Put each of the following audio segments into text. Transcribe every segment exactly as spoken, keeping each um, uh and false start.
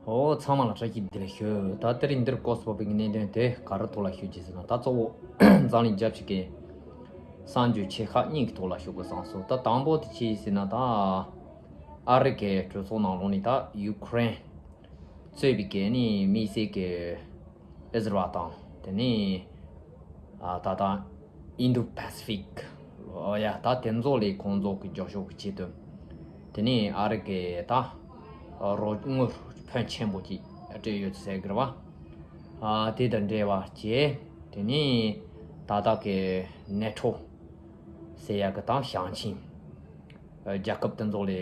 ཨོ། ཚང་མ་ལ་བཀྲ་ཤིས་བདེ་ལེགས་ཞུ། ད་དེ་རིང་འདིར་སྐོར་སྤོ་བའི་གནད་དོན་དེ་ག་རེ་ཐོག་ལ་ཞུ་རྒྱུ་ཟེར་ན། ད་གཙོ་བོ་འཛམ་གླིང་རྒྱལ་སྤྱི་གི་གསར་འགྱུར་ཆེ་ཁག་གཉིས་ཀྱི་ཐོག་ལ་ཞུ་དགོས་བསམ་སོང་། ད་དང་པོ་དེ་ཅི་ཟེར་ན། ད་ཨ་རི་གི་གྲོས་ཚོགས་ནང་ལོགས་ནས་ད་ཡུ་ཀེ་རེན་གཙོས་པའི་གི་ནི་དམིགས་བསལ་གྱི་ཨི་ཟི་རལ་དང་། དེ་ནས་ཨ་ད་ལྟ་ཨིན་ཌོ་པ་སི་ཕིག་ཨོ་ཡ། ད་དེ་ཚོ་ལ་ཁོང་ཚོ་གི་རྒྱབ་སྐྱོར་གྱི་ཆེད་དུ། དེ་ནས་ཨ་རི་གི་ད་རོགས་དངུལ་ཕོན་ཆེན་པོ་ཅིག་སྤྲད་ཡོད་ཟེར་གི་རེད་བ། ཨ་དེ་དང་འབྲེལ་བ་བྱས། དེ་ནས་ད་ལྟ་གི་ནེ་ཊོ་ཟེར་ཡ་གི་དང་ཞང་ཆིན་རྒྱལ་ཁབ་དེ་ཚོ་ལ་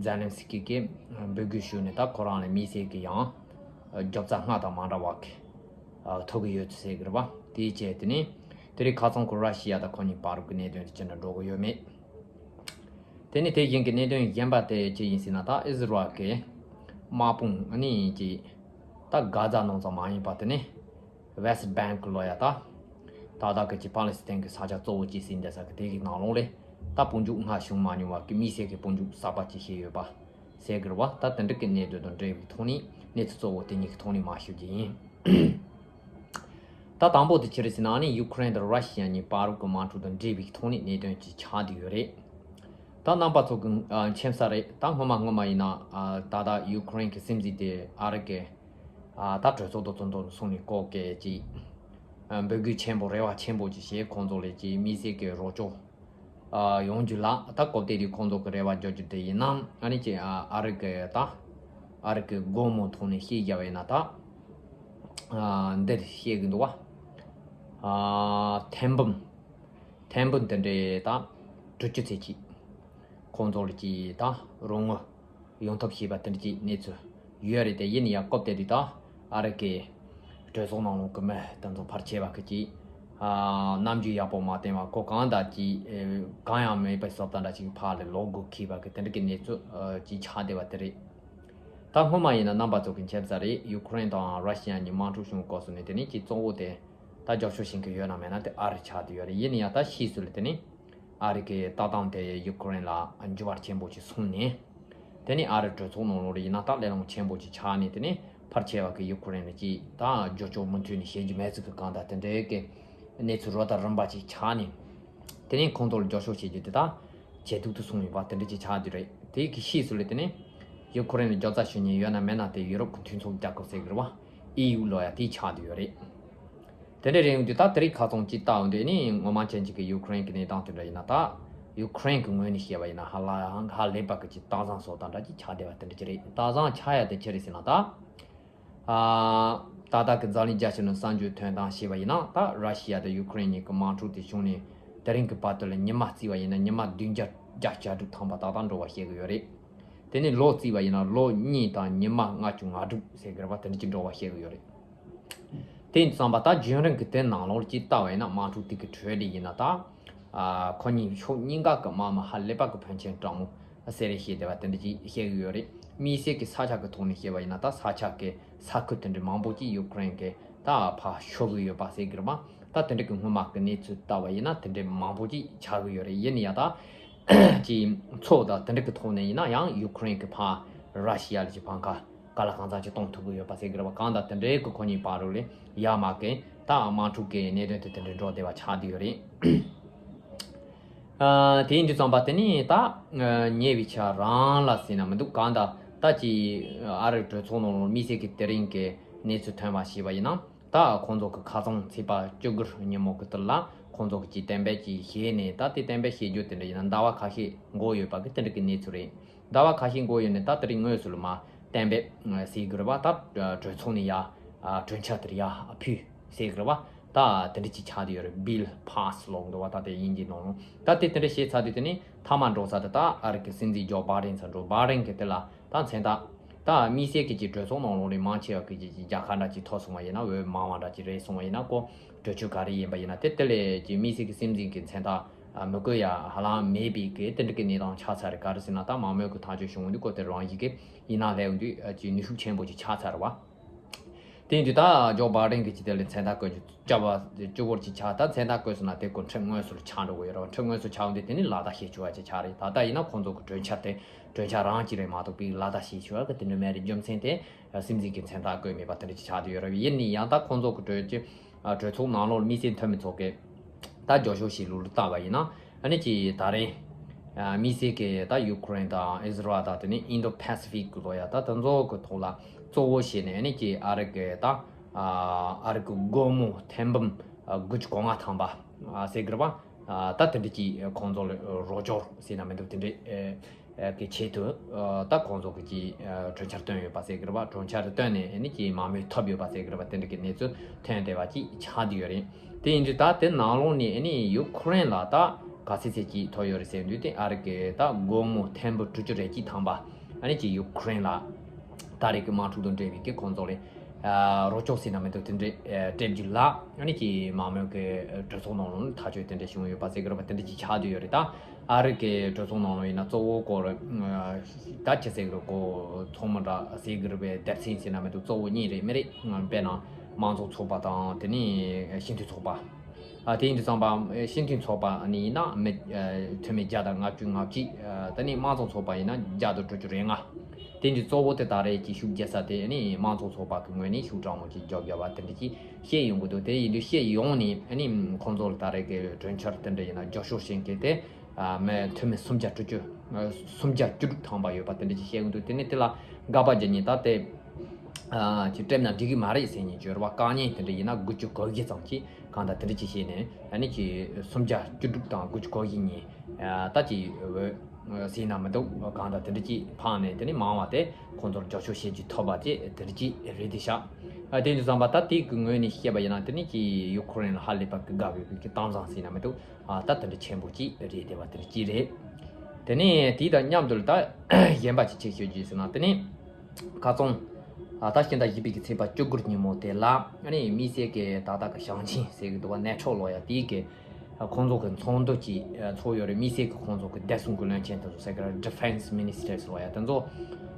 ཛེ་ལན་སི་ཀི་གིས་འབོད་སྐུལ་ཞུས་ནས། ད་ཁོ་རང་ལ་དམིགས་བསལ་གྱི་ཡང་རྒྱབ་རྩ་སྔར་དང་མ་འདྲ་བ་གི་ཐོབ་གི་ཡོད་ཟེར་གི་རེད་བ། དེའི་རྗེས་དེ་ནས་དེ་རིང་ཁ་སང་གི་ར་ཤི་ཡ་དང་ཁོ་གཉིས་བར་གྱི་གནད་དོན་དེ་ཅི་འདྲ་འགྲོ་གི་ཡོད་མེད། དེ་ནས་དེ་བཞིན་གྱི་གནད་དོན་གཞན་པ་དེ་ཅི་ཡིན་ཟེར་ན། ད་ཨི་ཟི་རལ་གྱི་དམག་དཔུང་ཨ་ནི་ཅི་ད་གྷ་ཛ་ནང་ཙམ་མ་ཡིན་པ། དེ་ནས་ཝེ་སི་ཊི་བེང་ལོ་ཡ། ད་ད་ལྟ་གི་ཅི་ཕ་ལི་སི་ཐན་གྱི་ས་ཆ་གཙོ་བོ་ཅི་ཟེར་འདི་ས་གི་དེ་གི་ནང་ལོགས་ལ་ད་དཔུང་འཇུག་སྔར་བྱུང་མ་མྱོང་བ་གི་དམིགས་བསལ་གྱི་དཔུང་འཇུག་གསར་པ་ཅིག་བྱས་ཡོད་པ་ཟེར་གི་རེད་བ། ད་དེ་འདྲ་གི་གནད་དོན་དང་འབྲེལ་བའི་ཐོག་ནས་གནས་ཚུལ་གཙོ་བོ་དེ་གཉིས་ཀྱི་ཐོག་ནས་མར་ཞུ་རྒྱུ་ཡིན། ད་དང་པོ་དེ་ཅི་རེད་ཟེར་ན། ཨ་ནི་ཡུ་ཀེ་རེན་དང་ར་ཤི་ཡ་གཉིས་བར་གྱི་དམག་འཁྲུག་དང་འབྲེལ་བའི་ཐོག་ནས་གནད་དོན་ཅིག་ཆགས་བསྡད་ཡོད་རེད། ད་རྣམ་པ་ཚོ་གི་ཨ་མཁྱེན་གསལ་རེད། ད་སྔོན་མ་སྔོན་མ་ཡིན་ན། ཨ་ད་ལྟ་ཡུ་ཀེ་རེན་གྱི་སྲིད་འཛིན་དེ་ཨ་རི་གི་ཨ་ད་གྲོས་ཚོགས་དང་ཚོགས་འདུ་སོང་ནས་སྐོར་སྐད་ཅིག་ཨ་འབོད་སྐུལ་ཆེན་པོ་རེ་བ་ཆེན་པོ་ཅིག་བྱས། ཁོང་ཚོ་ལ་ཅིག་དམིགས་བསལ་གྱི་རོགས་སྐྱོར་ཨ་ཡོང་རྒྱུ་ལ། ད་སྐབས་དེ་དུས་ཁོང་ཚོ་གི་རེ་བ་རྒྱག་རྒྱུ་དེ་ཡིན་ན། ཨ་ནི་ཅིག་ཨ་ཨ་རི་གི་ད་ཨ་རི་གི་སྒོར་མོ་ཐོག་ནས་བཤད་རྒྱུ་ཡིན་ན། ད་ཨ་འདིར་བཤད་གི་འདུག་བ། ཨ་ཐེར་འབུམ་ཐེར་འབུམ་དེ་འདྲའི་ད་དྲུག་ཅུ་ཙམ་ཅིག་ཁོང་ཚོ་ལ་ཅིག་ད་རོགས་དངུལ་ཡོང་ཐབས་བྱས་པ་དེ་འདྲ་ཅིག་གནས་ཚུལ་ཡོད་རེད་དེ། ཡིན་ན་ཡང་སྐབས་དེ་དུས་ད་ཨ་རི་གི་གྲོས་ཚོགས་ནང་ལོགས་ཀྱི་མི་དེ་ཚོ་ཕལ་ཆེ་བ་གིས་ཅིག་ཨ་རྣམ་འགྱུར་ཡག་པོ་མ་བསྟན་པ། ཁོ་གང་ལྟར་ཅིག་ཨེ་གང་ཡང་མེད་པའི་བཟོ་ལྟ་འདྲ་ཅིག་ཕར་ལ་ལོག་དགོས་ཁེལ་བ་གི་དེ་འདྲ་གི་གནས་ཚུལ་ཨ་ཅིག་ཆགས་བསྡད་པ་དེ་རེད། ད་སྔོན་མ་ཡིན་ན་རྣམ་པ་ཚོ་གིས་མཁྱེན་གསལ་རེད། ཡུ་ཀེ་རེན་དང་ར་ཤི་ཡ་གཉིས་དམག་འཁྲུག་བྱུང་སྐབས་སུ་ནས། དེ་ནས་ཅིག་གཙོ་བོ་དེ་ད་རྒྱབ་སྐྱོར་བྱེད་མཁན་ཡོད་ན་མེད་ན་དེ་ཨ་རི་ཆགས་བསྡད་ཡོད་རེད། ཡིན་ན་ཡང་ད་ཕྱིས་སུ་ལ་དེ་ནས་ཨ་རི་གི་ལྟ་སྟངས་དེ་ཡུ་ཀེ་རེན་ལ་འགྱུར་བ་ཆེན་པོ་ཅིག་སོང་ནས། དེ་ནས་ཨ་རི་གྲོས་ཚོགས་ནང་ལོགས་ལ་ཡིན་ན་ད་གླེང་སློང་ཆེན་པོ་ཅིག་ཆགས་ནས། དེ་ནས་ཕལ་ཆེ་བ་གིས་ཡུ་ཀེ་རེན་ལ་ཅིག་ད་རྒྱབ་སྐྱོར་མུ་མཐུད་ནས་བྱེད་རྒྱུ་མེད་ཚུལ་གྱི་གང་ལྟར་དེ་འདྲའི་གི་གནས་ཚུལ་རོ་ལྟར་རིམ་པ་ཅིག་ཆགས་ནས། དེ་ནས་ཁོང་ཚོ་ལ་རྒྱབ་སྐྱོར་བྱེད་རྒྱུ་དེ་ད་ཇེ་སྡུག་ཏུ་སོང་ཡོད་པ་དེ་འདྲ་ཅིག་ཆགས་བསྡད་རེད། དེ་གི་ཕྱིས་སུ་ལ་དེ་ནས་ཡུ་ཀེ་རེན་ལ་རྒྱབ་རྩ་ཞུ་མཁན་ཡོད་ན་མེད་ན་དེ་ཡུ་རོབ་ཀྱི་མཐུན་ཚོགས་རྒྱལ་ཁབ་ཟེར་གི་རེད་བ། ཨི་ཡུ་ལོ་ཡ་དེ་ཆགས་བསྡད་ཡོད་རེད། དེ་འདྲ་རེད་ཡོང་དུས་ད་དེ་རིང་ཁ་སང་ཅིག་བལྟ་ཡོང་དུས་ནི། ངོ་མ་ཅན་ཅིག་གི་ཡུ་ཀེ་རེན་གྱི་གནས་སྟངས་དེ་འདྲ་ཡིན་ན། ད་ཡུ་ཀེ་རེན་གྱི་ངོས་ནས་བཤད་པ་ཡིན་ན་ཧ་ལམ་ཧ་ལས་པ་གི་ཅིག་སྟག་བཟང་བཟོ་སྟངས་འདྲ་ཅིག་ཆགས་བསྡད་པ་དེ་འདྲ་ཅིག་རེད། སྟག་བཟང་ཆགས་ཡ་དེ་ཅི་རེད་ཟེར་ན། ད་ཨ་ད་ལྟ་གི་འཛམ་གླིང་རྒྱལ་སྤྱི་ནང་གསར་འགྱུར་ཐོན་སྟངས་བཤད་པ་ཡིན་ན། ད་ར་ཤི་ཡ་དང་ཡུ་ཀེ་རེན་གཉིས་ཀྱི་དམག་འཁྲུག་དེ་བྱུང་ནས་དེ་རིང་གི་བར་དུ་ལ་ཉི་མ་བརྩིས་པ་ཡིན་ན་ཉི་མ་བདུན་བརྒྱ་བརྒྱད་ཅུ་གྱ་དྲུག་ཐམ་པ་ཏག་ཏག་འགྲོ་བ་བཤད་གི་ཡོད་རེད། དེ་ནས་ལོ་བརྩིས་པ་ཡིན་ན་ལོ་གཉིས་དང་ཉི་མ་ལྔ་བཅུ་ང་དྲུག་ཟེར་གི་རེད་བ། དེ་འདྲ་ཅིག་འགྲོ་བ་བཤད་གི་ཡོད་རེད། དེ་ཡིན་དུས་ཙམ་པ་ད་རྒྱུན་རིང་གི་དེ་ནང་ལོགས་ཅིག་བལྟ་བ་ཡིན་ན། དམག་འཁྲུག་དེ་གི་ཁྲོད་ལ་ཡིན་ན་ད་ཨ་ཁོ་གཉིས་ཕྱོགས་གཉིས་ཀ་གི་དམག་མི་ཧ་ལས་པ་གི་ཕོན་ཆེན་དྲག་མོ་ཟེར་རེ་བཤད་བསྡད་པ་དེ་འདྲ་ཅིག་བཤད་གི་ཡོད་རེད། དམིགས་བསལ་གྱི་ས་ཆ་གི་ཐོག་ནས་བཤད་པ་ཡིན་ན། ད་ས་ཆ་གི་ས་ཁུལ་དེ་འདྲ་མང་པོ་ཅིག་ཡུ་ཀེ་རེན་གྱིས་ད་ཕར་ཤོར་གི་ཡོད་པ་ཟེར་གི་རེད་པ། ད་དེ་འདྲ་གི་སྔོན་མ་གི་གནས་ཚུལ་བལྟ་བ་ཡིན་ན་དེ་འདྲ་མང་པོ་ཅིག་ཆགས་གི་ཡོད་རེད། ཡིན་ན་ཡང་ད་ཅིག་མཚོ་དང་དེ་འདྲ་གི་ཐོག་ནས་ཡིན་ན་ཡང་ཡུ་ཀེ་རེན་གྱིས་ཕར་ར་ཤི་ཡ་ལ་ཅིག་ཕར་ཁ་ག་ལ་གང་འཚམ་ཅིག་གཏོང་ཐུབ་ཀྱི་ཡོད་པ་ཟེར་གྱི་རེད་པ། གང་ལྟར་དེ་འདྲའི་གི་ཁོ་གཉིས་བར་དུ་ལ་ཡར་མར་གྱི་ད་དམག་འཁྲུག་གི་གནད་དོན་དེ་དེ་འདྲའི་འགྲོ་བསྡད་པ་ཆགས་བསྡད་ཡོད་རེད། ཨ་དེ་ཡིན་དུས་ཙམ་པ་དེ་ནི་ད་ཉེ་བའི་ཆར་རང་ལ་ཟེར་ན་མི་འདུག། གང་ལྟར་ད་ཅིག་ཨ་རིའི་གྲོས་ཚོགས་ནང་ལ་དམིགས་བསལ་གྱི་དེ་རིང་གི་གནས་ཚུལ་ཐོན་པ་ཞེས་པ་ཡིན་ན། ད་ཁོང་ཚོ་གི་ཁ་སང་ཚེས་པ་བཅུ་དགུ་ཉིན་མོ་གི་དུས་ལ་ཁོང་ཚོ་གི་ཅིག་གཏན་འབེབས་ཅིག་བྱས་ནས། ད་དེ་གཏན་འབེབས་བྱེད་རྒྱུ་དེ་འདྲ་ཡིན་ན་ཟླ་བ་ཁ་ཤས་འགོར་ཡོད་པ་གི་དེ་འདྲ་གི་གནས་ཚུལ་རེད། ཟླ་བ་ཁ་ཤས་འགོར་ཡོད་ནས་ད་དེ་རིང་དངོས་སུ་ལ་མར་གཏན་འབེབས་ཟེར་གི་རེད་པ། ད་གྲོས་ཚོགས་ནས་ཡར་གྲོས་འཆར་དེར་ཡར་ཕུལ་ཟེར་གི་རེད་པ། ད་དེ་འདྲ་ཅིག་ཆགས་བསྡད་ཡོད་རེད། བྷིལ་ཕཱ་སི་ལབ་འདུག་པ། ད་དེ་དབྱིན་ཇིའི་ནང་ལ། ད་དེ་དེ་འདྲ་བྱས་ཚར་དུས་དེ་ནི་མཐའ་མ་འགྲོ་ས་དེ་ད་ཨ་རི་གི་སྲིད་འཛིན་ཇོ་བྷའི་ཌེན་ཚོ་འགྲོ། བྷའི་ཌེན་གི་དེ་ལ་ད་མཚན་རྟགས། ད་དམིགས་བསལ་གྱི་ཅིག་གྲོས་ཚོགས་ནང་ལོགས་ནས་མང་ཆེ་བ་གི་ཅིག་ཅིག་རྒྱལ་ཁ་འདྲ་ཅིག་ཐོབ་སོང་བ་ཡིན་ན། འོས་མང་བ་འདྲ་ཅིག་རེད་སོང་བ་ཡིན་ན། ཁོ་གྲོས་ཆོད་ག་རེ་ཡིན་པ་ཡིན་ན་དེ་དེ་ལས་ཅིག་དམིགས་བསལ་གྱི་སྲིད་འཛིན་གྱི་མཚན་རྟགས་ཨ་མི་དགོས་ཡ་ཧ་ལམ་མེད་པའི་གི་དེ་འདྲ་གི་གནས་སྟངས་ཆགས་ཚར་རེད། ག་རེ་ཟེར་ན་ད་མང་མོས་གི་ཐག་གཅོད་བྱུང་དུས་ཁོ་དེ་རང་བཞིན་གི་ཡིན་ན་ལས་འོང་དུས་ཅིག་ནུས་ཤུགས་ཆེན་པོ་ཅིག་ཆགས་ཚར་བ། དེ་ཡིན་དུས་ད་ཇོ་བྷའི་ཌེན་གྱིས་ཅི་དེ་ལ་མཚན་རྟགས་བཀོད་རྒྱུ་བཅའ་བ་བཅུ་བོར་ཅིག་ཆགས། ད་མཚན་རྟགས་བཀོད་སོང་ན་དེ་ཁོ་ཁྲིམས་དངོས་སུ་ལ་ཆགས་འགྲོ་གི་ཡོད་རེད་བ། ཁྲིམས་དངོས་སུ་ཆགས་འོང་དུས་དེ་ནི་ལག་བསྟར་བྱེད་བཅུག་པ་ཅིག་ཆགས་རེད། ད་ལྟ་ཡིན་ན་ཁོང་ཚོ་གི་གྲོས་འཆར་དེ་གྲོས་འཆར་རང་ཅིག་རེད་མ་གཏོགས་པའི་ལག་བསྟར་བྱེད་བཅུག་པ་གི་དེ་འདྲ་མེད་རེད། རྒྱུ་མཚན་དེ་སྲིད་འཛིན་གྱི་མཚན་རྟགས་བཀོད་མེད་པ་དེ་འདྲ་ཅིག་ཆགས་བསྡད་ཡོད་རེད། ཡིན་ནའི་ཡང་ད་ཁོང་ཚོ་གི་གྲོས་ཀྱི་ཨ་གྲོས་ཚོགས་ནང་ལོགས་མི་སེར་འཐུས་མི་ཚོ་གིས་ད་རྒྱབ་སྐྱོར་བྱེད་ལུགས་ལ་བལྟས་པ་ཡིན་ན། ཨ་ནི་ཅིག་ད་རེས་ཨ་དམིགས་བསལ་གྱི་ད་ཡུ་ཀེ་རེན་དང་ཨི་ཟི་རལ་དང་དེ་ནས་ཨིན་ཌོ་པེ་སི་ཕིག་གི་ལོ་ཡ་ད་དེ་ཚོ་གི་ཐོག་ལ་གཙོ་བོ་བྱས་ནས། ཨ་ནི་ཅིག་ཨ་རི་གི་ད་ཨ་ཨ་རི་གི་སྒོར་མོ་ཐེར་འབུམ་ཨ་དགུ་བཅུ་གོ་ལྔ་ཐམ་པ་ཨ་ཟེར་གི་རེད་པ། ཨ་ད་དེ་འདྲ་ཅིག་ཁོང་ཚོ་ལ་རོགས་སྐྱོར་ཟེར་ན་མི་འདུག་དེ་འདྲ་ཨ་གི་ཆེད་དུ་ཨ་ད་ཁོང་ཚོ་གི་ཅིག་ཨ་གྲོས་འཆར་བཏོན་ཡོད་པ་ཟེར་གི་རེད་པ། གྲོས་འཆར་བཏོན་ནས་ཨ་ནི་ཅིག་མང་མོས་ཐོབ་ཡོད་པ་ཟེར་གི་རེད་པ། དེ་འདྲ་གི་གནས་ཚུལ་ཐོན་བསྡད་པ་ཅིག་ཆགས་བསྡད་ཡོད་རེད། དེ་ཡིན་དུས་ད་དེ་ནང་ལོགས་ནས་ཨ་ནི་ཡུ་ཀེ་རེན་ལ་ད་ག་ཚད་ཚད་ཅིག་ཐོབ་ཡོད་རེད་ཟེར་དུས། དེ་ཨ་རི་གི་ད་སྒོར་མོ་ཐེར་འབུམ་དྲུག་ཅུ་རེ་གཅིག་ཐམ་པ་ཨ་ནི་ཅིག་ཡུ་ཀེ་རེན་ལ་ད་རེས་ཀྱི་དམག་འཁྲུག་དང་འབྲེལ་བའི་གི་ཁོང་ཚོ་ལ་ཨ་རོགས་སྐྱོར་ཟེར་ན་མི་འདུག་དེ་འདྲ་ཨ་སྤྲད་རྒྱུ་ལ་ཨ་ནི་ཅིག་མང་མོས་ཀྱི་གྲོས་ཚོགས་ནང་ལོགས་ནས་ཐག་གཅོད་དེ་འདྲ་བྱུང་ཡོད་པ་ཟེར་གི་རེད་པ། དེ་འདྲ་ཅིག་ཆགས་བསྡད་ཡོད་རེད། ད་ཨ་རི་གི་གྲོས་ཚོགས་ནང་ལོགས་ཡིན་ན་གཙོ་བོ་སྐོར་ཨ་ད་ཅི་ཟེར་གི་རེད། ཁོ་ཚང་མ་འདྲ་ཟེར་གི་རེད་པས། སྡེ་ཚན་ཟེར་ན་མི་འདུག་གཙོ་བོ་གཉིས་རེད་མི་རེད། དཔེར་ན་དམངས་གཙོ་ཚོགས་པ་དང་དེ་ནས་སྤྱི་འཐུས་ཚོགས་པ། ཨ་དེ་ཡིན་དུས་ཙམ་པ་སྤྱི་འཐུས་ཚོགས་པ་ནི་ཡིན་ན་མི་ཨ་འཐུས་མི་བརྒྱ་དང་ལྔ་བཅུ་ང་གཅིག་ཨ་དེ་ནས་དམངས་གཙོ་ཚོགས་པ་ཡིན་ན་བརྒྱ་དང་དྲུག་ཅུ་རེ་ལྔ། དེ་ཡིན་དུས་གཙོ་བོ་དེ་ད་རེས་ཀྱི་ཤུགས་རྒྱག་ས་དེ་ནི་དམངས་གཙོ་ཚོགས་པ་གི་ངོས་ནས་ཤུགས་དྲག་མོ་ཅིག་རྒྱག་དགོས་པ་དེ་འདྲ་ཅིག་བཤད་ཡོང་གི་འདུག་དེ་ཡིན་དུས་བཤད་ཡོང་ནས་ཨ་ནི་ཁོང་ཚོ་ལ་ད་རེས་ཀྱི་གྲོས་འཆར་དེ་འདྲ་ཡིན་ན་རྒྱབ་སྐྱོར་བྱེད་མཁན་དེ་ཨ་མི་འཐུས་མི་སུམ་བརྒྱ་དྲུག་ཅུ་ཨ་སུམ་བརྒྱ་བཅུ་དྲུག་ཐམ་པ་ཡོད་པ་དེ་འདྲ་ཅིག་བཤད་ཡོང་གི་འདུག་དེ་ནས་དེ་ལ་དགག་པ་རྒྱག་མཁན་ད་དེ་ཨ་ཅིག་སྤྲད་ན་འགྲིག་གི་མ་རེད་ཟེར་མཁན་ཅིག་ཡོད་རེད་པ། དཀའ་ངལ་དེ་འདྲ་ཡིན་ན་དགུ་བཅུ་གོ་བཞི་ཙམ་ཅིག་གང་ལྟར་དེ་འདྲ་ཅིག་བྱས་ནས་ཨ་ནི་ཅིག་སུམ་བརྒྱ་བཅུ་དྲུག་དང་དགུ་བཅུ་གོ་བཞི་གཉིས་ཨ་ད་ཅིག་འོས་ཟིན་ན་མི་འདུག་གང་ལྟར་དེ་འདྲ་ཅིག་འཕངས་ནས་དེ་ནས་མང་བ་དེ་ཁོང་ཚོར་རྒྱབ་སྐྱོར་བྱེད་རྒྱུ་ཐོབ་པ་ཅིག་དེ་འདྲ་ཅིག་རེད་དེ་ཤག་ཨ་དེ་ཡིན་དུས་ཙམ་པ་ད་དེ་གི་ངོས་ནས་བཤད་པ་ཡིན་ན་དེ་ནི་ཅིག་ཡུ་ཀེ་རེན་ལ་ཧ་ལས་པ་གི་དགའ་བའི་གི་གཏམ་བཟང་ཟེར་ན་མི་འདུག་ཨ་ད་དེ་འདྲ་ཆེན་པོ་ཅིག་རེད་བསྡད་པ་དེ་འདྲ་ཅིག་རེད། དེ་ནས་དེ་དང་མཉམ་དུ་ད་གཞན་པ་ཅིག་ཅིག་ཤོད་རྒྱུ་ཟེར་ན་དེ་ནི་ཁ་སང་ཨ་ད་སྤྱི་ཟླ་བཞི་པའི་གི་ཚེས་པ་བཅུ་དགུ་ཉིན་མོ་དེ་ལ་ཨ་ནི་དམིགས་བསལ་གྱི་ད་ལྟ་གི་ཞང་ཆིན་ཟེར་གི་འདུག་པ། ནེ་ཊོ་ལོ་ཡ་དེའི་གི་ཁོང་ཚོ་གི་ཚོགས་འདུ་ཅིག་ཚོགས་ཡོད་རེད། དམིགས་བསལ་གྱི་ཁོང་ཚོ་གི་བདེ་སྲུང་གི་བློན་ཆེན་དེ་ཚོ་ཟེར་གི་རེད། Defense Ministers ལོ་ཡ་དེ་ཚོ་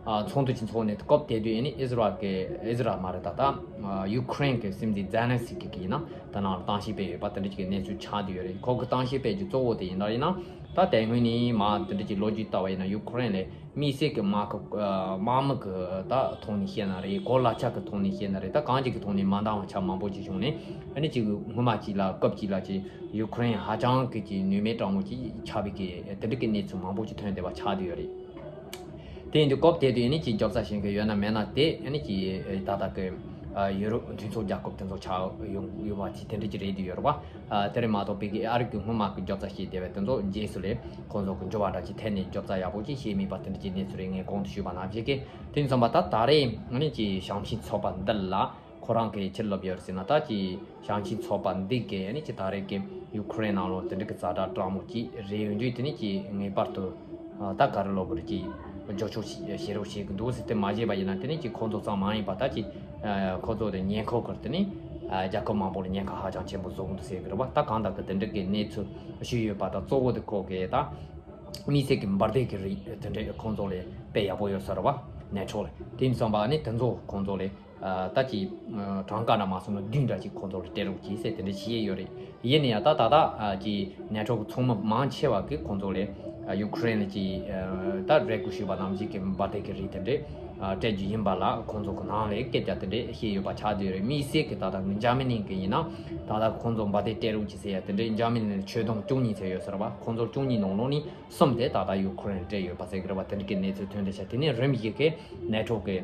ཚོགས་འདུ་ཅིག་ཚོགས་ནས་སྐབས་དེ་དུས་ཨ་ནི་ཨི་ཟི་རལ་གི་ཨི་ཟི་རལ་མ་རེད། ད་ལྟ་ཡུ་ཀེ་རེན་གི་སྲིད་འཛིན་ཛེ་ལན་སི་ཀི་གི་ཡིན་ན་ད་ནང་ལ་གཏམ་བཤད་སྤེལ་ཡོད་པ་དེ་འདྲ་ཅིག་གི་གནས་ཚུལ་ཆགས་བསྡད་ཡོད་རེད། ཁོ་གི་གཏམ་བཤད་སྤེལ་རྒྱུ་གཙོ་བོ་དེ་ཡིན་ན་ཡིན་ན་ད་དེ་སྔོན་ནས་མ་དེ་འདྲ་ཅིག་ལོ་རྒྱུས་ལྟ་བ་ཡིན་ན་ཡུ་ཀེ་རེན་ལ་དམིགས་བསལ་གྱི་དམག་གི་ཨ་དམག་མི་གི་ད་ཐོག་ནས་བཤད་ན་རེད། གོ་ལག་ཆ་གི་ཐོག་ནས་བཤད་ན་རེད། ད་གང་ཅིག་གི་ཐོག་ནས་མ་འདང་བ་ཆ་མང་པོ་ཅིག་བྱུང་ནས་ཨ་ནི་ཅིག་སྔོན་མ་ཅིག་ལ་སྐབས་ཅིག་ལ་ཅིག་ཡུ་ཀེ་རེན་ཧ་ཅང་གི་ཅིག་ནུས་མེད་དྲག་མོ་ཅིག་ཆགས་པའི་གི་དེ་འདྲ་གི་གནས་ཚུལ་མང་པོ་ཅིག་ཐོན་བསྡད་པ་ཆགས་བསྡད་ཡོད་རེད། དེ་ཡིན་དུས་སྐབས་དེ་དུས་ཨ་ནི་ཅིག་རྒྱབ་རྩ་བྱེད་མཁན་ཡོད་ན་མེད་ན་དེ་ཨ་ནི་ཅིག་ད་ལྟ་གི་ཨ་ཡུ་རོབ་མཐུན་ཚོགས་རྒྱལ་ཁབ་དེ་ཚོ་ཆགས་ཡོང་ཡོད་པ་ཅིག་དེ་འདྲ་ཅིག་རེད་བསྡད་ཡོད་རེད་པ། ཨ་དེ་རེད་མ་གཏོགས་པའི་གི་ཨ་རི་གི་སྔོན་མ་གི་རྒྱབ་རྩ་བྱས་བསྡད་པའི་དེ་ཚོ་རྗེས་སུ་ལས་ཁོང་ཚོ་གི་འགྱུར་བ་འདྲ་ཅིག་ཐེབས་ནས་རྒྱབ་རྩ་ཡག་པོ་ཅིག་བྱས་མེད་པ་དེ་འདྲ་ཅིག་གནས་ཚུལ་རེད། ངས་གོང་དུ་ཞུས་པ་ནང་བཞིན་གི་དེ་ཡིན་ཙམ་པ་ད་ད་རེས་ཨ་ནི་ཅིག་ཞང་ཆིན་ཚོགས་པ་འདི་ལ་ཁོ་རང་གི་ཕྱིར་ལོག་ཡོད་རེད་ཟེར་ན། ད་ཅིག་ཞང་ཆིན་ཚོགས་པ་འདི་གི་ཨ་ནི་ཅིག་ད་རེས་ཀྱི་ཡུ་ཀེ་རེན་ནང་ལོགས་དེ་འདྲ་གི་ཛ་དྲག་དྲག་མོ་ཅིག་རེད་ཡོང་དུས་དེ་ནི་ཅིག་ངེས་པར་དུ་ཨ་ད་ག་རེ་ལབ་དགོས་རེད། ཅིག་རྒྱབ་སྐྱོར་བྱེད་རོགས་བྱེད་གི་འདུག་ཟེར་དེ་མ་བྱས་པ་ཡིན་ན་དེ་ནི་ཅིག་ཁོ་ཚོ་ཙམ་མ་ཡིན་པ་ད་ཅིག་ཨ་ཁོ་ཚོ་དེ་ཉེན་ཁ་ཁུར་དེ་ནི་ཨ་རྒྱལ་ཁབ་མང་པོ་ལ་ཉེན་ཁ་ཧ་ཅང་ཆེན་པོ་བཟོ་གི་འདུག་ཟེར་གི་རེད་པ། ད་གང་ལྟར་གི་དེ་འདྲ་གི་གནས་ཚུལ་ཞུས་ཡོད་པ་དང་གཙོ་བོ་དེ་ཁོ་གི་ད་དམིགས་བསལ་གྱི་འབར་མདེལ་གྱི་རིགས་དེ་འདྲ་ཁོང་ཚོ་ལ་དཔེ་ཡག་པོ་ཡོད་ས་རེད་པ། ནེ་ཊོ་ལ། དེ་ཡིན་ཙམ་པ་ནི་དེ་ཚོ་ཁོང་ཚོ་ལ་ཨ་ད་ཅིག་ཨ་གྲངས་ཀ་འདྲ་མ་སོང་ན་བདུན་འདྲ་ཅིག་ཁོང་ཚོ་ལ་སྤྲད་རོགས་གྱིས་ཟེར་དེ་འདྲ་བྱས་ཡོད་རེད། ཡིན་ན་ཡང་ད་ད་ལྟ་ཨ་ཅིག་ནེ་ཊོ་གི་ཚོགས་མི་མང་ཆེ་བ་གིས་ཁོང་ཚོ་ལ་ཨ་ཡུ་ཀེ་རེན་ལ་ཅིག་ཨ་ད་རེ་སྐུལ་ཞུས་པ་ནང་བཞིན་གྱི་འབར་མདེལ་གྱི་རིགས་དེ་འདྲ་ཨ་སྤྲད་རྒྱུ་ཡིན་པ་ལ་ཁོང་ཚོ་གི་ནང་ལ་སྐད་ཆ་དེ་འདྲ་བཤད་ཡོད་པ་ཆགས་བསྡད་ཡོད་རེད། དམིགས་བསལ་གྱི་ད་ལྟ་འཇར་མ་ནི་གི་ཡིན་ན་ད་ལྟ་ཁོང་ཚོ་འབར་མདེལ་སྤྲད་རོགས་གྱིས་ཟེར་ཡ་དེ་འདྲ་འཇར་མ་ནི་ལ་ཆོད་དོན་བཅུ་གཉིས་ཚོད་ཡོད་ས་རེད་པ། ཁོང་ཚོ་བཅུ་གཉིས་ནང་ལོགས་ནས་གསུམ་དེ་ད་ལྟ་ཡུ་ཀེ་རེན་སྤྲད་ཡོད་པ་ཟེར་གི་རེད་པ། དེ་འདྲ་གི་གནས་ཚུལ་ཐོན་བསྡད་ཤག་དེ་ནས་རིམ་བཞིན་གྱི་ནེ་ཊོ་གི་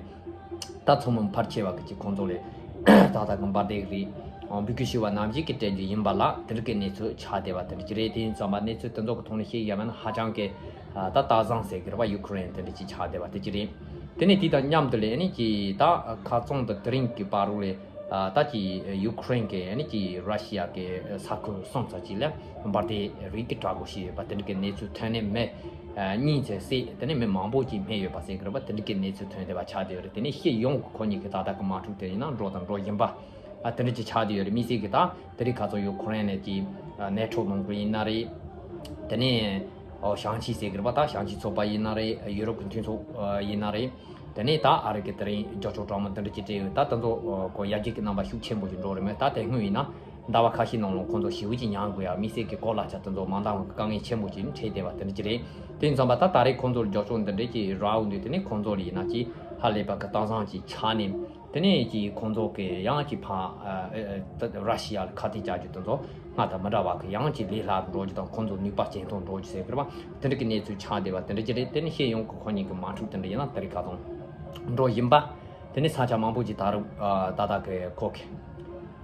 ད་ཚོགས་མི་ཕལ་ཆེ་བ་གི་ཅིག་ཁོང་ཚོ་ལ་ད་ལྟ་གི་འབར་མདེལ་རིགས་འབོད་སྐུལ་ཞུས་པ་ནང་བཞིན་གྱི་སྤྲད་རྒྱུ་ཡིན་པ་ལ་དེ་འདྲ་གི་གནས་ཚུལ་ཆགས་བསྡད་པ་དེ་འདྲ་ཅིག་རེད། དེ་ཡིན་ཙམ་པ་གནས་ཚུལ་དེ་ཚོ་གི་ཐོག་ནས་བཤད་ཡ་མེད་ན་ཧ་ཅང་གི་ད་ལྟ་བཟང་ཟེར་གི་རེད་པ། ཡུ་ཀེ་རེན་དེ་འདྲ་ཅིག་ཆགས་བསྡད་པ་དེ་ཅིག་རེད། དེ་ནས་དེ་དང་མཉམ་དུ་ལ་ཨ་ནི་ཅིག་ད་ཁ་རྩང་དང་དེ་རིང་གི་བར་དུ་ལ་ཨ་ད་ཅིག་ཡུ་ཀེ་རེན་གྱི་ཨ་ནི་ཅིག་ར་ཤི་ཡ་གི་ས་ཁུལ་གསུམ་ཙམ་ཅིག་ལ་འབར་མདེལ་རིགས་ཀྱི་དྲག་རྒོལ་བྱས་ཡོད་པ་དེ་འདྲ་གི་གནས་ཚུལ་ཐོན་ནས་མི་ཨ་གཉིས་ཙམ་བསད། དེ་ནས་མི་མང་པོ་ཅིག་རྨས་ཡོད་པ་ཟེར་གི་རེད་པ། དེ་འདྲ་གི་གནས་ཚུལ་ཐོན་བསྡད་པ་ཆགས་བསྡད་ཡོད་རེད། དེ་ནས་སྤྱི་ཡོངས་ཀྱི་ཁོ་གཉིས་ཀྱི་ད་ལྟ་གི་དམག་འཁྲུག་དེ་ཡིན་ན་འགྲོ་དང་འགྲོ་བཞིན་པ་ཨ་དེ་འདྲ་ཅིག་ཆགས་བསྡད་ཡོད་རེད། དམིགས་བསལ་གྱི་ད་དེ་རིང་ཁ་སང་ཡུ་ཀེ་རེན་ནས་ཀྱི་ཨ་ནེ་ཊོ་ནང་ཁུལ་ཡིན་ན་རེད། དེ་ནས་ཨོ་ཞང་ཆིན་ཟེར་གི་རེད་པ། ད་ཞང་ཆིན་ཚོགས་པ་ཡིན་ན་རེད། ཡུ་རོབ་ཀྱི་མཐུན་ཚོགས་ཨ་ཡིན་ན་རེད། དེ་ནས་ད་ཨ་རི་གི་དེ་རིང་རྒྱབ་ཕྱོགས་དྲང་མོ་འདི་འདྲ་ཅིག་སྤྲད་ཡོད། ད་དེ་ཚོ་ཨ་གོ་ཡར་རྒྱས་ཀྱི་རྣམ་པ་ཤུགས་ཆེན་པོ་ཞིག་འགྲོ་རེད་མོད། ད་དེ་སྔོན་ཡིན་ན་ཟླ་བ་ཁ་ཤས་ནང་ལོགས་ཁོང་ཚོ་ཞེ་པོ་ཅིག་མྱངས་དགོས་ཡ། དམིགས་བསལ་གྱི་གོ་ལག་ཆ་དེ་ཚོ་མ་འདང་བའི་དཀའ་ངལ་ཆེན་པོ་ཅིག་འཕྲད་བསྡད་པ་དེ་འདྲ་ཅིག་རེད། དེ་ཡིན་ཙང་པ་ད་ད་རེས་ཁོང་ཚོར་རྒྱབ་ཕྱོགས་འདི་འདྲ་ཅིག་རག་འོང་དུས་དེ་ནས་ཁོང་ཚོ་ལ་ཡིན་ན་ཅིག་ཧ་ལས་པ་གི་སྟངས་བཟང་ཅིག་ཆགས་ནས། དེ་ནས་ཀྱི་ཁོང་ཚོ་གི་ཡང་ཀྱི་ཕ་ཨ་ཨ་ཨ་ར་ཤི་ཡ་ལ་ཁ་གཏད་བཅག་རྒྱུ་དེ་ཚོ་སྔར་དང་མི་འདྲ་བ་གི་ཡང་ཀྱི་ལས་སླ་རུ་འགྲོ་རྒྱུ་དང་ཁོང་ཚོ་ནུས་པ་ཇེ་མཐོར་འགྲོ་རྒྱུ་ཟེར་གི་རེད་པ། དེ་འདྲ་གི་གནས་ཚུལ་ཆགས་བསྡད་པ་དེ་འདྲ་ཅིག་རེད། དེ་ནས་ཤེས་ཡོང་གི་ཁོ་གཉིས་ཀྱི་དམག་འཁྲུག་དེ་འདྲ་ཡིན་ན་དེ་རིང་ཁ་ཚང་འགྲོ་བཞིན་པ། དེ་ནས་ས་ཆ་མང་པོ་ཅིག་ད་རུང་ཨ་ད་ལྟ་གི་ཁོ་གི་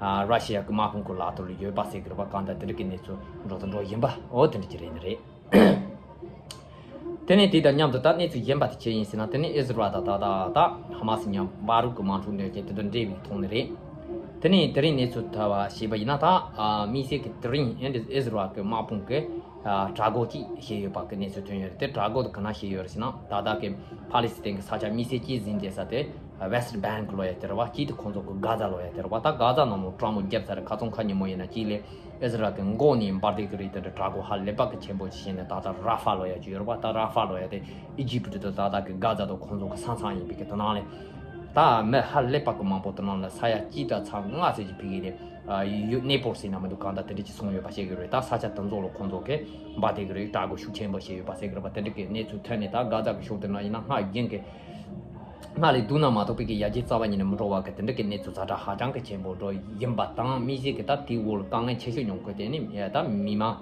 ཨ་ར་ཤི་ཡ་གི་དམག་དཔུང་གི་ལག་ཐོག་ལ་ཡོད་པ་ཟེར་གི་རེད་པ། གང་ལྟར་དེ་འདྲ་གི་གནས་ཚུལ་འགྲོ་དང་འགྲོ་བཞིན་པ་འོ་དེ་འདྲ་ཅིག་རེད་ནི་རེད། དེ་ནས་དེ་དང་མཉམ་དུ་ད་གནས་ཚུལ་གཞན་པ་དེ་ཆི་ཡིན་ཟེར་ན། དེ་ནས་ཨི་ཟི་རལ་དང་ད་ད་ད་ཧ་མ་སི་མཉམ་བར་དུ་གི་དམག་འཁྲུག་འདྲ་ཅིག་དེ་དང་འབྲེལ་བའི་ཐོག་ནས་རེད། དེ་ནས་དེ་རིང་གནས་ཚུལ་ཐོན་པ་ཞེས་པ་ཡིན་ན། ད་ཨ་དམིགས་བསལ་གྱི་དེ་རིང་ཨི་ཟི་རལ་གྱི་དམག་དཔུང་གིས་ཨ་དྲག་རྒོལ་ཅིག་བྱས་ཡོད་པ་གི་གནས་ཚུལ་ཐོན་ཡོད་རེད། དེ་དྲག་རྒོལ་དེ་ག་ན་བྱས་ཡོད་རེད་ཟེར་ན། ད་ལྟ་གི་ཕ་ལི་སི་ཐན་གི་ས་ཆ་དམིགས་བསལ་གྱིས་འཛིན་བསྡད་ས་དེ་West Bank ལབ་ཡ་དེ་རེད་པ། གཅིག་དེ་ཁོང་ཚོ་གི་གྷ་ཛ་ལབ་ཡ་དེ་རེད་པ། ད་གྷ་ཛ་ནང་ལོགས་དྲག་མོ་བརྒྱབ་ཚར་རེད། ཁ་སང་ཁ་ཉིན་མོ་ཡིན་ན་གཅིག་ལས་ཨི་ཟི་རལ་གྱི་མགོ་ནས་འབར་བསྡད་ཀྱི་རེད། དེ་འདྲ་དྲག་རྒོལ་ཧ་ལས་པ་གི་ཆེན་པོ་ཅིག་བྱས་ནས། ད་ལྟ་ར་ཧྥ་ལབ་ཡ་ཅིག་ཡོད་རེད་པ། ད་ར་ཧྥ་ལབ་ཡ་དེ་ཨི་ཇིབ་དང་ད་ལྟ་གི་གྷ་ཛ་དང་ཁོང་ཚོ་གི་ས་མཚམས་ཡིན་པའི་གི་དེ་ནང་ལས་ད་མི་ཧ་ལས་པ་གི་མང་པོ་དེ་ནང་ལ་ས་ཡ་གཅིག་དང་ཚེག་ལྔ་ཙམ་ཅིག་ཕ་གི་ནས་ཨ་ཡོད་གནས་སྤོར་ཟེར་ན་མི་འདུག་གང་ལྟར་དེ་འདྲ་ཅིག་སོང་ཡོད་པ་བཤད་ཀྱི་རེད། ད་ས་ཆ་དེ་ཚོ་ལ་ཁོང་ཚོ་གིས་འབར་བསྡད་ཀྱི་རེད། དྲག་རྒོལ་ཤུགས་ཆེན་པོ་བྱས་ཡོད་པ་ཟེར་གྱི་རེད་པ། དེ་འདྲ་གི་གནས་ཚུལ་ཐོན་ནས། ད་གྷ་ཛ་གི་ཕྱོགས་དེ་ན་ཡིན་ན་སྔར་རྒྱུན་གྱི་སྔར་ལས་སྡུག་ན་མ་གཏོགས་པའི་གི་ཡར་རྒྱས་རྩ་བ་ཉིད་ནས་མི་འགྲོ་བ་གི་དེ་འདྲ་གི་གནས་ཚུལ་ཛ་དྲག་ཧ་ཅང་གི་ཆེན་པོ་འགྲོ་ཡིན་པ་དང་། དམིགས་བསལ་གྱི་ད་དེའི་འོག་ལ་དཀའ་ངལ་ཆེ་ཤོས་མྱོང་གི་དེ་ནི་ད་མི་མང་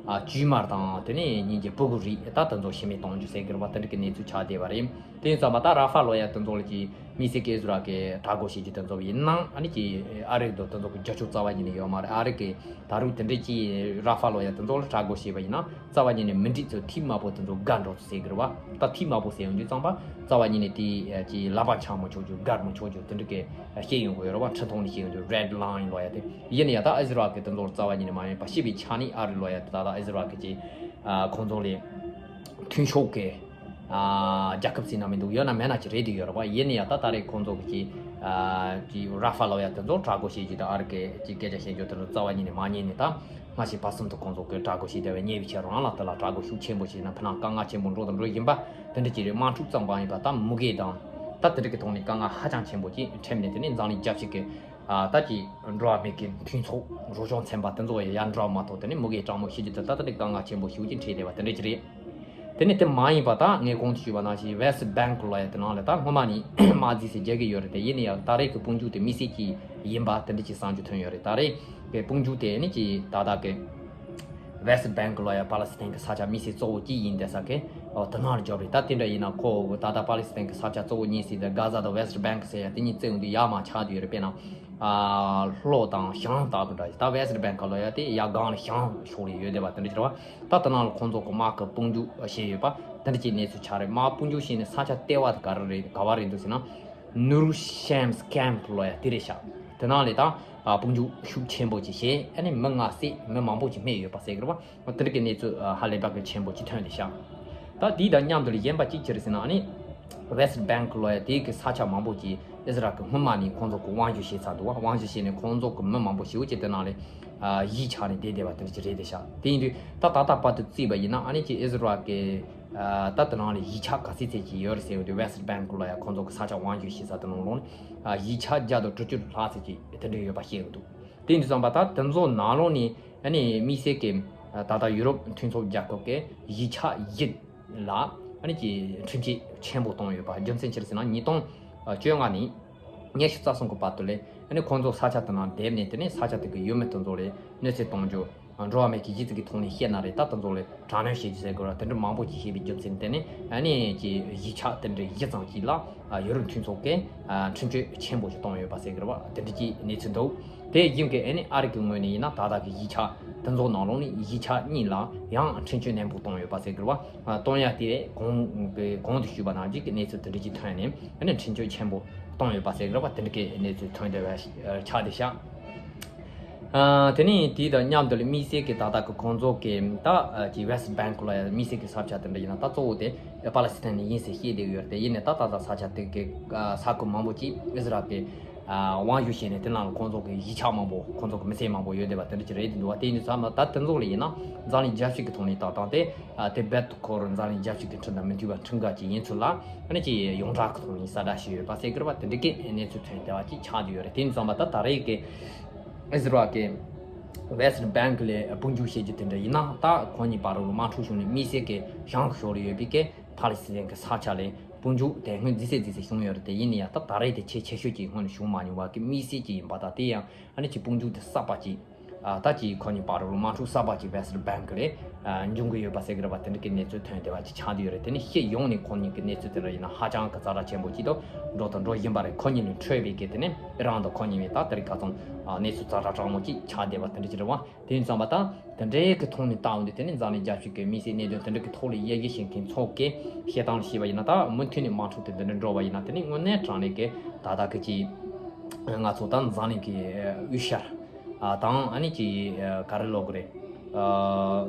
ཨ་བཅོས་མ་དང་། དེ་ནས་ཉིན་གྱི་སྤུ་གུ་རིགས་ད་དེ་ཚོ་ཤི་རྨས་གཏོང་རྒྱུ་ཟེར་གྱི་རེད་པ། དེ་འདྲ་གི་གནས་ཚུལ་ཆགས་བསྡད་པ་རེད། དེ་ཡིན་ཙང་མ་ད་ར་ཧྥ་ལབ་ཡ་དེ་ཚོ་ལ་ཀྱི་དམིགས་བསལ་གྱི་ཨི་ཟི་རལ་གྱིས་དྲག་རྒོལ་བྱེད་རྒྱུ་དེ་ཚོ་ཡིན་ནའང་། ཨ་ནི་ཀྱི་ཨ་རི་དང་དེ་ཚོ་གི་རྒྱབ་སྐྱོར་རྩ་བ་ཉིད་ནས་ཡོད་མ་རེད། ཨ་རི་གི་ད་རུང་དེ་འདྲའི་ཀྱི་ར་ཧྥ་ལབ་ཡ་དེ་ཚོ་ལ་དྲག་རྒོལ་བྱས་པ་ཡིན་ན་རྩ་བ་ཉིད་ནས་མི་འགྲིག་ཚོ་ཐིག་དམར་པོ་དེ་ཚོ་བཀག་འགྲོ་ཚོ་ཟེར་གྱི་རེད་པ། ད་ཐིག་དམར་པོ་ཟེར་ཡོང་དུས་ཙམ་པ་རྩ་བ་ཉིད་ནས་དེ་ཀྱི་ལག་པ་འཆང་མི་ཆོག་རྒྱུ། བཀག་མི་ཆོག་རྒྱུ་དེ་འདྲ་གི་བཤད་ཡོང་གི་ཡོད་རེད་པ། ཁྲིམས་ཐོག་ནས་བཤད་ཡོང་དུས་Red Line ལབ་ཡ་དེ། ཡིན་ན་ཡང་ད་ཨི་ཟི་རལ་གི་དེ་ཚོ་ལ་རྩ་བ་ཉིད་ནས་མ་ཡིན་པ་ཞེས་པའི་ཆ་ནས་ཨ་རི་ལབ་ཡ་དེ་ད་ལྟ་ཨི་ཟི་རལ་གི་ཀྱི་ཨ་ཁོང་ཚོ་ལས་མཐུན་ཕྱོགས་ཀྱི་ཨ་རྒྱལ་ཁབ་ཟེར་ན་མི་འདུག་ཡོད་ན་མེད་ན་ཅིག་རེད་དེ་ཡོད་རེད་པ། ཡིན་ན་ཡང་ད་ད་རེས་ཁོང་ཚོ་གི་ཀྱི་ཨ་ཀྱི་ར་ཧྥ་ལབ་ཡ་དེ་ཚོ་དྲག་རྒོལ་བྱེད་རྒྱུ་དང་ཨ་རི་གི་ཀྱི་སྐད་ཆ་བཤད་རྒྱུ་དེ་ཚོ་རྩ་བ་ཉིད་ནས་མ་ཉན་ནས། ད་སྔ་ཕྱི་བར་གསུམ་དུ་ཁོང་ཚོ་གི་དྲག་རྒོལ་བྱེད་བསྡད་པའི་ཉེ་བའི་ཆར་རང་ལ་དེ་ལ་དྲག་རྒོལ་ཤུགས་ཆེན་པོ་བྱས་ན་ཕན་ན་དཀའ་ངལ་ཆེན་པོ་འགྲོ་དང་འགྲོ་བཞིན་པ་དེ་འདྲ་ཅིག་རེད། དམག་འཁྲུག་ཙམ་པ་ཡིན་པ་ད་མུ་གེ་དང་ད་དེ་འདྲ་གི་ཐོག་ནས་དཀའ་ངལ་ཧ་ཅང་ཆེན་པོ་ཅིག་འཕྲད་ནས། དེ་ནས་འཛམ་གླིང་རྒྱལ་སྤྱི་གི་ཨ་ད་ཀྱི་འགྲོ་བ་མི་གི་མཐུན་ཚོགས་རོགས་སྐྱོར་ཚན་པ་དེ་ཚོ་ཡང་ཡར་འགྲོ་བ་མ་གཏོགས། དེ་ནས་མུ་གེ་གྲང་མོ་ཤི་རྒྱུ་དེ་ད་ལྟ་དེ་དཀའ་ངལ་ཆེན་པོ་ཞེ་པོ་ཅིག་འཕྲད་བསྡད་པ་དེ་འདྲ་ཅིག་རེད། དེ་ནས་དེ་མ་ཡིན་པ་ད་ངས་གོང་དུ་ཞུས་པ་ནང་བཞིན་West Bank ལབ་ཡ་དེ་ནང་ལ་ད་སྔོན་མ་ནས་དམག་རྫས་ཟེར་རྒྱག་གི་ཡོད་རེད་དེ། ཡིན་ན་ཡང་ད་རེས་ཀྱི་དཔུང་འཇུག་དེ་དམིགས་བསལ་གྱི་ཡིན་པ་དེ་འདྲ་ཅིག་གསར་འགྱུར་ཐོན་ཡོད་རེད། ད་རེས་ཀྱི་དཔུང་འཇུག་དེ་ནི་ཀྱི་ད་ལྟ་གི་West Bank ལབ་ཡ་ཕ་ལི་སི་ཐན་གྱི་ས་ཆ་དམིགས་བསལ་གཙོ་བོ་གཅིག་ཡིན་བསྡད་ས་གི་འོ་དེ་ནང་ལ་འབྱོར་རེད། ད་དེ་འདྲ་ཡིན་ན་ཁོ་ད་ལྟ་ཕ་ལི་སི་ཐན་གྱི་ས་ཆ་གཙོ་བོ་གཉིས་ཟེར་དེ་གྷ་ཛ་དང་West Bank ཟེར་ཡ་དེ་གཉིས་བརྩི་ཡོང་དུས་ཡར་མར་ཆགས་བསྡད་ཡོད་རེད། དཔེར་ན་ཨ་ལྷོ་དང་བྱང་ལྟ་བུ་འདྲ་ཞིག་ད་West Bank ལབ་ཡ་དེ་ཡར་སྒང་ལ་བྱང་ཕྱོགས་ལ་ཡོད་བསྡད་པ་དེ་འདྲ་ཅིག་རེད་པ། ད་དེ་ནང་ལ་ཁོང་ཚོ་གི་དམག་གི་དཔུང་འཇུག་བྱས་ཡོད་པ་དེ་འདྲ་ཅིག་གནས་ཚུལ་ཆགས་རེད། དམག་དཔུང་འཇུག་བྱས་ནས་ས་ཆ་ལྟེ་བ་དེ་ག་རེ་རེད། ག་བ་རེད་འདུག་ཟེར་ན། Nurul Shams Camp ལབ་ཡ་དེ་རེད་ཤག་དེ་ནང་ལས་ད་ཨ་དཔུང་འཇུག་ཤུགས་ཆེན་པོ་ཅིག་བྱས། ཨ་ནི་མི་ལྔ་བསད། མི་མང་པོ་ཅིག་རྨས་ཡོད་པ་ཟེར་གི་རེད་པ། དེ་འདྲ་གི་གནས་ཚུལ་ཨ་ཧ་ལས་པ་གི་ཆེན་པོ་ཅིག་ཐོན་རེད་ཤག་ད་དེའི་དང་མཉམ་དུ་ལ་གཞན་པ་གཅིག་ཅི་རེད་ཟེར་ན། ཨ་ནི་West Bank ལབ་ཡ་དེ་གི་ས་ཆ་མང་པོ་ཅིག་ཨི་ཟི་རལ་གི་སྔོན་མ་ནས་ཁོང་ཚོ་གི་དབང་བསྒྱུར་བྱས་ཚར་འདུག་པ། དབང་བསྒྱུར་བྱས་ནས་ཁོང་ཚོ་གི་མི་མང་པོ་ཞེ་པོ་ཅིག་དེ་ནང་ལས་ཨ་གཞིས་ཆགས་ནས་བསྡད་བསྡད་པ་དེ་འདྲ་ཅིག་རེད་དེ་ཤག་དེ་ཡིན་དུས་ད་ད་ལྟ་བར་དུ་བརྩིས་པ་ཡིན་ན། ཨ་ནི་ཅིག་ཨི་ཟི་རལ་གི་ཨ་ད་དེ་ནང་ལ་གཞིས་ཆགས་ག་ཚད་ཚད་ཅིག་ཡོད་རེད་ཟེར་ཡོང་དུས། West Bank ལབ་ཡ་ཁོང་ཚོ་གི་ས་ཆ་དབང་བསྒྱུར་བྱས་ས་དེ་ནང་ལོགས་ནས་ཨ་གཞིས་ཆགས་བརྒྱ་དང་དྲུག་ཅུ་ལྷག་ཙམ་ཅིག་དེ་འདྲ་ཡོད་པ་བཤད་ཡོད་འདུག་དེ་ཡིན་དུས་ཙམ་པ་ད་དེ་ཚོ་ནང་ལོགས་ནས་ཨ་ནི་དམིགས་བསལ་གྱི་ད་ལྟ་ཡུ་རོབ་མཐུན་ཚོགས་རྒྱལ་ཁབ་ཀྱི་གཞིས་ཆགས་བཞི་ལ་ཨ་ནི་ཀྱི་ཁྲིམས་ཆད་ཆེན་པོ་བཏང་ཡོད་པ། རྒྱུ་མཚན་ཅི་རེད་ཟེར་ན། ཉིས་སྟོང་བཅོ་ལྔ་ནས་ཉི་ཤུ་རྩ་གསུམ་གྱི་བར་དུ་ལས་ཨ་ནི་ཁོང་ཚོ་ས་ཆ་དེ་ནང་བསྡད་ནས། དེ་ནས་ས་ཆ་དེ་གི་ཡུལ་མི་དེ་ཚོ་ལ་གནོད་འཚེ་གཏོང་རྒྱུ། འགྲོ་བ་མིའི་གཞི་རྩའི་ཐོག་ནས་བཤད་ན་རེད། ད་དེ་ཚོ་ལ་དྲག་གནོན་བྱེད་རྒྱུ་ཟེར་དགོས་ར། དེ་འདྲ་མང་པོ་ཅིག་བྱས་པའི་རྒྱུ་མཚན་དེ་ནས་ཨ་ནི་ཀྱི་གཞིས་ཆགས་དེ་འདྲའི་བཞི་ཙམ་ཅིག་ལ་ཡུ་རོབ་མཐུན་ཚོགས་ཀྱིས་ཁྲིམས་གཅོད་ཆེན་པོ་ཞིག་བཏང་ཡོད་པ་ཟེར་གི་རེད་པ། དེ་འདྲ་ཅིག་གནས་ཚུལ་འདུག་དེ་བཞིན་གྱི་ཨ་ནི་ཨ་རི་གི་ངོས་ནས་ཡིན་ན་ད་ལྟ་གི་གཞིས་ཆགས་དེ་ཚོ་ནང་ལོགས་ནས་གཞིས་ཆགས་གཉིས་ལ་ཡང་ཁྲིམས་གཅོད་ནན་པོ་བཏང་ཡོད་པ་ཟེར་གི་རེད་པ། བཏང་ཡ་དེ་གོང་གི་གོང་དུ་ཞུས་པ་ནང་བཞིན་གྱི་གནས་ཚུལ་དེ་འདྲ་ཅིག་ཐོན་ནས་ཨ་ནི་ཁྲིམས་གཅོད་ཆེན་པོ་བཏང་ཡོད་པ་ཟེར་གི་རེད་པ། དེ་འདྲ་གི་གནས་ཚུལ་ཐོན་བསྡད་པ་ཆགས་བསྡད་ཤག་ཨ་དེ་ནས་དེ་དང་མཉམ་དུ་ལ་དམིགས་བསལ་གྱི་ད་ལྟ་གི་ཁོང་ཚོ་གི་ད་ཨ་ཀྱི་West Bank ལ་ཡང་དམིགས་བསལ་གྱི་ས་ཆ་དེ་འདྲ་ཡིན་ན་ད་གཙོ་བོ་དེ་པ་ལི་སི་ཐན་ནས་ཡིན་ཟེར་བཤད་བསྡད་ཡོད་རེད། དེ་ཡིན་ནའི་ད་ད་ལྟ་ས་ཆ་དེ་གི་ཨ་ས་ཁུལ་མང་པོ་ཅིག་ཨི་ཟི་རལ་གྱི་ དབང་བསྒྱུར་བྱས་ནས་དེ་ནང་ལ་ཁོང་ཚོ་གི་གཞིས་ཆགས་མང་པོ་ཁོང་ཚོ་གི་མི་སེར་མང་པོ་ཡོད་བསྡད་པ་དེ་འདྲ་ཅིག་རེད་འདུག་བ། དེ་ཡིན་དུས་ཙམ་ལ་ད་དེ་ཚོ་ལ་ཡིན་ན་འཛམ་གླིང་རྒྱལ་སྤྱི་གི་ཐོག་ནས་ད་ད་དེ་ཨ་དེ་རྦད་དེ་ཁོ་རང་འཛམ་གླིང་རྒྱལ་སྤྱི་གི་ཁྲིམས་དང་མི་མཐུན་པ་ཁྲིམས་འགལ་ཅིག་ཡིན་ཚུལ་ལ་ཨ་ནི་ཅིག་ཡོངས་གྲགས་ཀྱི་ཐོག་ནས་གསལ་བསྒྲགས་ཞུས་ཡོད་པ་ཟེར་གི་རེད་བ། དེ་འདྲ་གི་གནས་ཚུལ་ཐོན་བསྡད་པ་ཅིག་ཆགས་བསྡད་ཡོད་རེད། དེ་ཡིན་དུས་ཙམ་པ་ད་ད་རེས་ཀྱི་ཨི་ཟི་རལ་གྱི་West Bank་ལ་དཔུང་འཇུག་བྱེད་རྒྱུ་དེ་འདྲ་ཡིན་ན་ད་ཁོང་གཉིས་བར་དུ་དམག་འཁྲུག་བྱུང་ནས་དམིགས་བསལ་གྱི་བྱང་གི་ཕྱོགས་ལ་ཡོད་པའི་གི་ཕཱ་ལི་སི་ཐན་གྱི་ས་ཆ་ལ་དཔུང་འཇུག་དེ་སྔོན་རྫིས་སེ་རྫིས་སེ་བྱུང་ཡོད་རེད། དེ་ཡིན་ན་ཡང་ད་ད་རེས་དེ་ཆེས་ཆེ་ཤོས་ཀྱི་སྔོན་ནས་བྱུང་མ་མྱོང་བ་གི་དམིགས་བསལ་ཅིག་ཡིན་པ་དང་དེ་ཡང་ཨ་ནི་ཅིག་དཔུང་འཇུག་དེ་གསར་པ་ཅིག་ཨ་ད་ཅིག་ཁོ་གཉིས་བར་དུ་དམག་འཁྲུག་གསར་པ་ཅིག་West Bank་ལ་ཨ་འབྱུང་གི་ཡོད་པ་ཟེར་གི་རེད་བ། དེ་འདྲ་གི་གནས་ཚུལ་ཐོན་བསྡད་པ་ཅིག་ཆགས་བསྡད་ཡོད་རེད། དེ་ནི་སྤྱི་ཡོངས་ནས་ཁོ་གཉིས་ཀྱི་གནས་ཚུལ་དེ་འདྲ་ཡིན་ན་ཧ་ཅང་གི་ཛ་དྲག་ཆེན་པོ་ཅིག་ཏུ་འགྲོ་དང་འགྲོ་བཞིན་པ་རེད། ཁོ་གཉིས་ལས་འཕྲོས་པའི་གི་དེ་ནི་ཨི་རན་དང་ཁོ་གཉིས་ནི་ད་དེ་རིང་ཁ་སང་ཨ་གནས་ཚུལ་ཛ་དྲག་དྲག་མོ་ཅིག་ཆགས་བསྡད་པ་དེ་འདྲ་ཅིག་རེད་བ། དེ་ཡིན་ཙང་པ་ད་དེ་འདྲའི་གི་ཐོག་ནས་བལྟ་འོང་དུས་དེ་ནི་འཛམ་གླིང་རྒྱལ་སྤྱི་གི་དམིགས་བསལ་གནད་དོན་དེ་འདྲ་གི་ཐོག་ལ་དབྱེ་ཞིབ་བྱེད་མཁན་ཚོ་གི་བཤད་སྟངས་ལ་བྱས་པ་ཡིན་ན་ད་མུ་མཐུད་ནས་དམག་འཁྲུག་དེ་འདི་འདྲ་འགྲོ་བ་ཡིན་ན་དེ་ནི་དངོས་གནས་དྲང་གནས་གི་ད་ལྟ་གི་ཅིག་ང་ཚོ་ད་འཛམ་གླིང་གི་དབུས་ཤར་ཨ་དང་ཨ་ནི་ཅིག་ག་རེ་ལབ་དགོས་རེད། ཨ་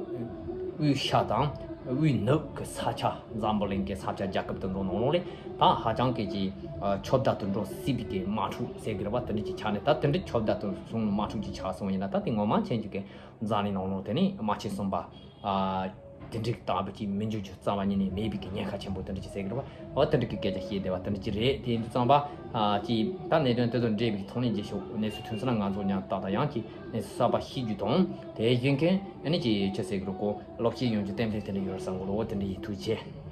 དབུས་ཤར་དང་དབུས་ནུབ་ཀྱི་ས་ཆ་འཛམ་བུ་གླིང་གི་ས་ཆ་རྒྱལ་ཁབ་དེ་ཚོ་ནང་ལོགས་ལ་ད་ཧ་ཅང་གི་ཅིག་ཨ་ཁྱབ་བརྡལ་དུ་འགྲོ་སྲིད་པའི་གི་དམག་འཁྲུག་ཟེར་གི་རེད་བ། དེ་འདྲ་ཅིག་ཆགས་ནས་ད་དེ་འདྲ་ཁྱབ་བརྡལ་དུ་སོང་དམག་འཁྲུག་ཅིག་ཆགས་སོང་ཡིན་ན་ད་དེ་ངོ་མ་མཁྱེན་རྒྱུ་གི་འཛམ་གླིང་ནང་ལོགས་དེ་ནི་དམག་ཆེན་གསུམ་པ་ཨ་དེ་འདྲ་ལྟ་བུ་ཅིག་མི་འབྱུང་རྒྱུ་རྩ་བ་ཉིད་ནས་མེད་པའི་གི་ཉེན་ཁ་ཆེན་པོ་དེ་འདྲ་ཅིག་ཟེར་གི་རེད་བ། འོ་དེ་འདྲ་གི་སྐད་ཆ་བཤད་བསྡད་པ་དེ་འདྲ་ཅིག་རེད། དེ་ཡིན་དུས་ཙམ་པ་ཨ་ཅིག་ད་གནད་དོན་དེ་ཚོ་འདྲེས་པའི་ཐོག་ནས་རྗེས་ཕྱོགས་གནས་ཚུལ་ཐོན་ཚེ་ན་ང་ཚོ་མཉམ་དུ་ད་ལྟ་ཡང་ཅིག་གནས་ཚུལ་གསར་པ་ཤེས་རྒྱུ་དང་དེ་བཞིན་གི་ཨ་ནི་ཅིག་ཅི་ཟེར་གི་རེད་གོ་ལོག་ཤེས་ཡོང་རྒྱུ་ཏན་ཏན་དེ་འདྲ་ཡོད་བསམ་གི་རེད། འོ་དེ་འདྲ་ཡིན། ཐུགས་རྗེ་ཆེ།